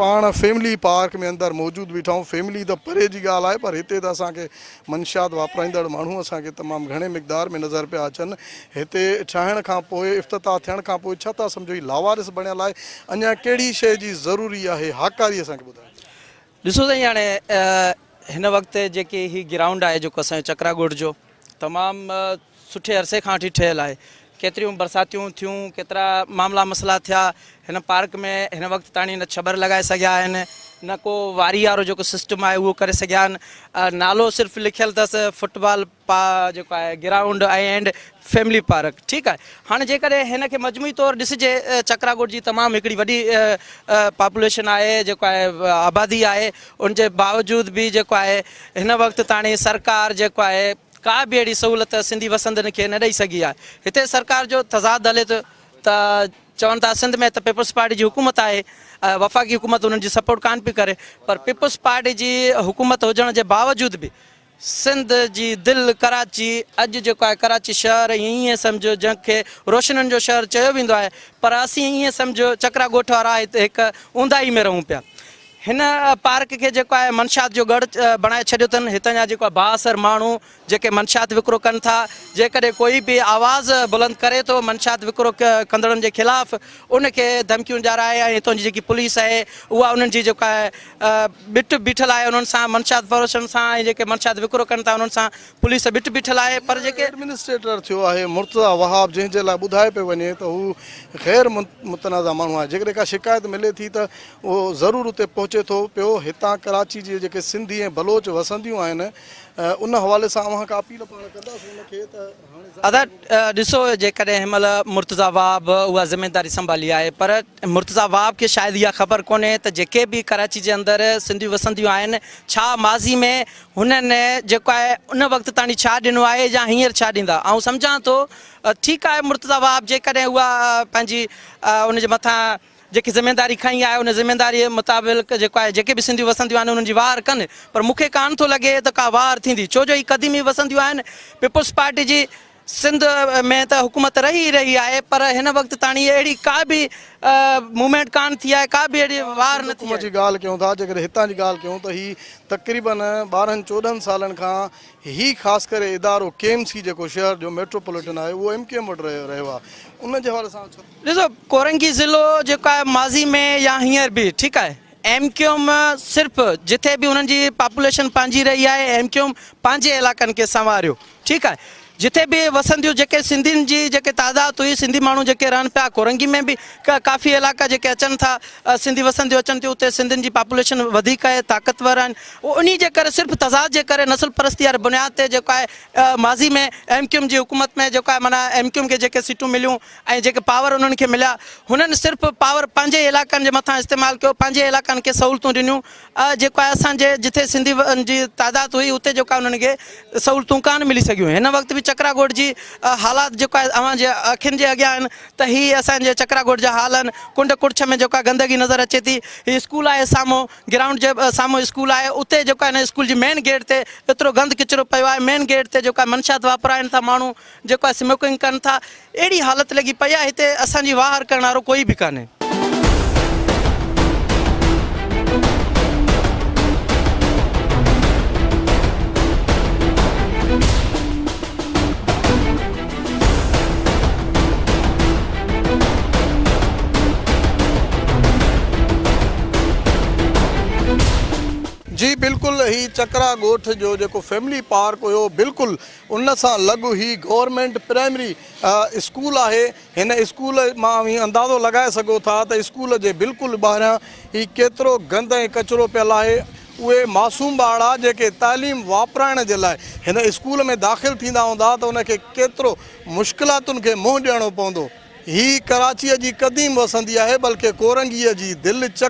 پاڻ family park ۾ اندر موجود بيٺا آهيون فيملي ته پري جي ڳالهه آهي پر هتي ته اسان کي منشيات واپرائيندڙ ماڻهو اسان کي تمام گهڻي مقدار ۾ نظر پيا اچن هتي ٺاهڻ کان پوء افتتاح ٿيڻ کان پوء ڇا ٿا سمجهو هي لاوارث بڻيل آهي اڃا ڪهڙي شيء جي ضروري آهي هاڪاري اسان کي ٻڌايو. ڏسو سائين هاڻي هن وقت جيڪي هي گرائونڊ آهي جيڪو اسان جو چڪرا ڳوٺ جو تمام سٺي عرصي کان وٺي ٺهيل آهي ڪيتريون برساتيون ٿيون ڪيترا معاملا مسئلا ٿيا هن پارڪ ۾ هن وقت تاڻي نه ڇٻر لڳائي سگهيا آهن نه ڪو واري وارو جيڪو سسٽم آهي اهو ڪري سگهيا آهن نالو صرف لکيل اٿس فٽبال پا جيڪو آهي گرائونڊ ۽ اينڊ فيملي پارڪ ٺيڪ آهي هاڻي جيڪڏهن هن کي مجموعي طور ڏسجي چڪرا ڳوٺ جي تمام هڪڙي وڏي پاپوليشن آهي جيڪو آهي آبادي آهي ان جي باوجود به جيڪو آهي هن وقت تاڻي سرڪار جيڪو آهي ڪا به اهڙي سهولت سنڌي وسندين کي نه ڏئي سگهي آهي. هتي سرڪار جو تضاد هلي ٿو ته چون ٿا سنڌ ۾ ته پيپلز پارٽي جي حڪومت آهي وفاقي حڪومت انهن جي سپورٽ ڪانه پئي ڪري پر پيپلز پارٽي جي حڪومت هجڻ جي باوجود به سنڌ جي دل ڪراچي اڄ جيڪو آهي ڪراچي شهر ائين سمجهو جنهن کي روشنين جو شهر چيو ويندو آهي پر اسين ائين سمجهو چڪرا ڳوٺ وارا هتي هڪ اونداهي ۾ رهون پيا. هن پارڪ کي جيڪو آهي منشيات جو ڳڙهه بڻائي ڇڏيو اٿن، هتان جا جيڪو بااثر ماڻهو جيڪي منشيات وڪرو ڪن ٿا، جيڪڏهن ڪوئي به آواز بلند ڪري ٿو منشيات وڪرو ڪندڙن جي خلاف ان کي ڌمڪيون ڏيارائي ۽ هتان جي جيڪي پوليس آهي اها انهن جي جيڪو آهي ٻٽ بيٺل آهي انهن سان منشيات فروشن سان ۽ جيڪي منشيات وڪرو ڪن ٿا انهن سان پوليس ٻٽ بيٺل آهي پر جيڪي. ايڊمنسٽريٽر ٿيو آهي مرتضيٰ وهاب جنهن جي لاء ٻڌايو پيو وڃي ته هو غير متنازع ماڻهو آهي جيڪڏهن ڪا شڪايت ملي ٿي ته اهو ضرور اتي پهچي ٿو پيو. هتان ڪراچي جي جيڪي سنڌي ۽ بلوچ وسنديون آهن ان حوالي سان اوهان ڪا اپيل پاڻ ڪنداسون ان کي ته هاڻي ادا ڏسو جيڪڏهن هن مهل مرتضيٰ وهاب اها ذميداري سنڀالي آهي پر مرتضيٰ وهاب کي شايد اها خبر ڪونهي ته جيڪي به ڪراچي جي اندر سنڌيون وسنديون آهن ڇا ماضي ۾ هنن جيڪو آهي ان وقت تاڻي ڇا ڏنو آهي يا هينئر ڇا ڏيندا آئون سمجهان ٿو ٺيڪ آهي مرتضيٰ وهاب جيڪڏهن اها پنهنجي ان جي مٿان جيڪي ذميداري کنئي آهي ان ذميداري مطابق جيڪو آهي جيڪي به سنڌيون وسنديون آهن انهن جي واهر ڪن پر مون کي ڪانه ٿو لڳي ته ڪا واهر ٿيندي ڇو جو هي قديمي وسنديون آهن پيپلز پارٽي جي سنڌ ۾ ته حڪومت رهي ئي رهي آهي پر هن وقت تاڻي اهڙي ڪا به موومينٽ ڪانه ٿي آهي ڪا به اهڙي واهر نه ٿي سنڌ حڪومت آهي. جي ڳالهه ڪيون ٿا جيڪڏهن هتان جي ڳالهه ڪيون ته هي تقريبن 12 14 سالن کان هي خاص ڪري ادارو ڪي ايم سي جيڪو شهر جو ميٽروپوليٽن آهي اهو ايم ڪيو ايم وٽ رهيو آهي ان جي حوالي سان ڇا. ڏسو ڪورنگي ضلعو جيڪو آهي ماضي ۾ يا هينئر به ٺيڪ آهي ايم ڪيو ايم صرف جٿي به انهن جي پاپوليشن پنهنجي رهي آهي ايم ڪيو ايم پنهنجي علائقن کي سنواريو ٺيڪ آهي جٿي به وسنديون جيڪي سنڌين جي جيڪي تعداد هئي سنڌي ماڻهو جيڪي رهن پيا ڪورنگي ۾ به ڪافي علائقا جيڪي اچن ٿا سنڌي وسنديون اچن ٿيون اتي سنڌين جي پاپوليشن وڌيڪ آهي طاقتور آهن انهي جي ڪري صرف تضاد جي ڪري نسل پرستي واري بنياد تي جيڪو آهي ماضي ۾ ايم ڪيو ايم جي حڪومت ۾ جيڪو آهي معنيٰ ايم ڪيو ايم کي جيڪي سيٽون مليون ۽ جيڪي پاور انهن کي مليا هنن صرف پاور پنهنجي علائقن جي مٿان استعمال ڪيو پنهنجي علائقن کي سهولتون ڏنيون جيڪو آهي اسان جي جٿي سنڌي جي تعداد هئي اتي جيڪو آهي انهن کي سهولتون ڪانه ملي سگهيون هن وقت به چڪرا ڳوٺ جي حالات جيڪو آهي اوهان جي اکين جي اڳيان آهن ته هي اسان جي چڪرا ڳوٺ جا حال آهن ڪنڊ ڪڙڇ ۾ جيڪو آهي گندگي نظر اچي ٿي هي اسڪول آهي سامهون گرائونڊ جي سامهون اسڪول آهي اتي جيڪو آهي ان اسڪول جي مين گيٽ تي ايترو گند ڪچرو پيو آهي مين گيٽ تي جيڪو آهي منشيات واپرائن ٿا ماڻهو جيڪو آهي سموڪنگ ڪن ٿا اهڙي حالت لڳي پئي آهي هتي اسان جي واهر ڪرڻ وارو ڪوئي به ڪانهي. جي بلڪل هي چڪرا ڳوٺ جو جيڪو فيملي پارڪ هيو بلڪل ان سان لڳ هي گورنمينٽ پرائمري اسڪول آهي. هن اسڪول مان اوهين اندازو لڳائي سگهو ٿا ته اسڪول جي بلڪل ٻاهريان هي ڪيترو گند ۽ ڪچرو پيل آهي. اهي معصوم ٻارڙا جيڪي تعليم واپرائڻ جي لاء هن اسڪول ۾ داخل ٿيندا هوندا ته ان کي ڪيترو مشڪلاتن کي منهن ڏيڻو پوندو. هي ڪراچيء جي قديم وسندي آهي بلڪه ڪورنگيء جي دل چڪ.